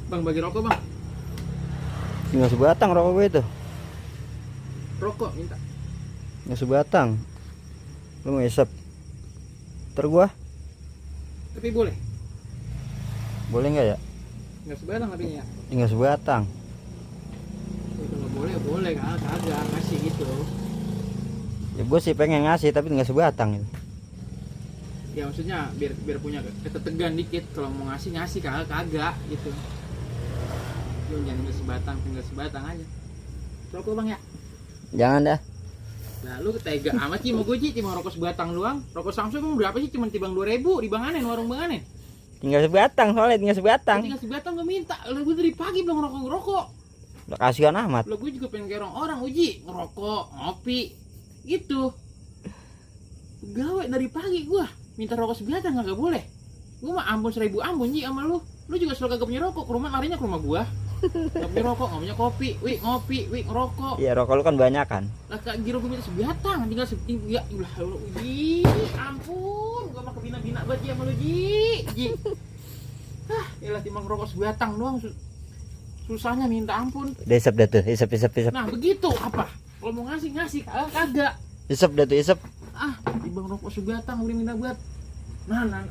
Bang, bagi rokok bang. Tinggal sebatang rokok gue itu. Rokok minta. Tinggal sebatang. Lu mau isep? Ntar gua. Tapi boleh. Boleh nggak ya? Nggak sebatang tapi ya. Tinggal sebatang. Itu nggak boleh, boleh kan? Kagak ngasih gitu. Ya gue sih pengen ngasih tapi tinggal sebatang gitu. Ya maksudnya biar punya ketetegan dikit. Kalau mau ngasih kagak gitu. Lu jangan tinggal sebatang aja. Rokok bang ya. Jangan dah. Nah lu tega amat sih mau gue sih cuma rokok sebatang doang. Rokok Samsung emang berapa sih? Cuma timbang 2.000 di Banganen, warung Banganen. Tinggal sebatang soalnya tinggal sebatang. Tinggal sebatang gue minta. Lu gue dari pagi belum ngerokok. Udah kasihan amat. Lu gue juga pengen kayak orang Uji ngerokok, ngopi gitu. Gawe dari pagi gua minta rokok sebatang kagak boleh. Gua mah ampun 1000 ampun Ji sama lu. Lu juga selalu kagak punya rokok, ke rumah larinya ke rumah gua. Gak punya rokok, gak punya kopi, wih ngopi, wih ngerokok. Iya rokok lu kan banyak kan. Lah Kak Giro gue minta sebatang, tinggal ya Allah Ji, ampun, gua mah kebina-bina banget Ji sama lu Ji. Yalah timbang rokok sebatang doang susahnya minta ampun. Isep dah tuh, isep. Nah begitu apa? Kalau mau ngasih kagak. Isep dah tuh, isep. Timbang rokok sebatang udah minta buat nanan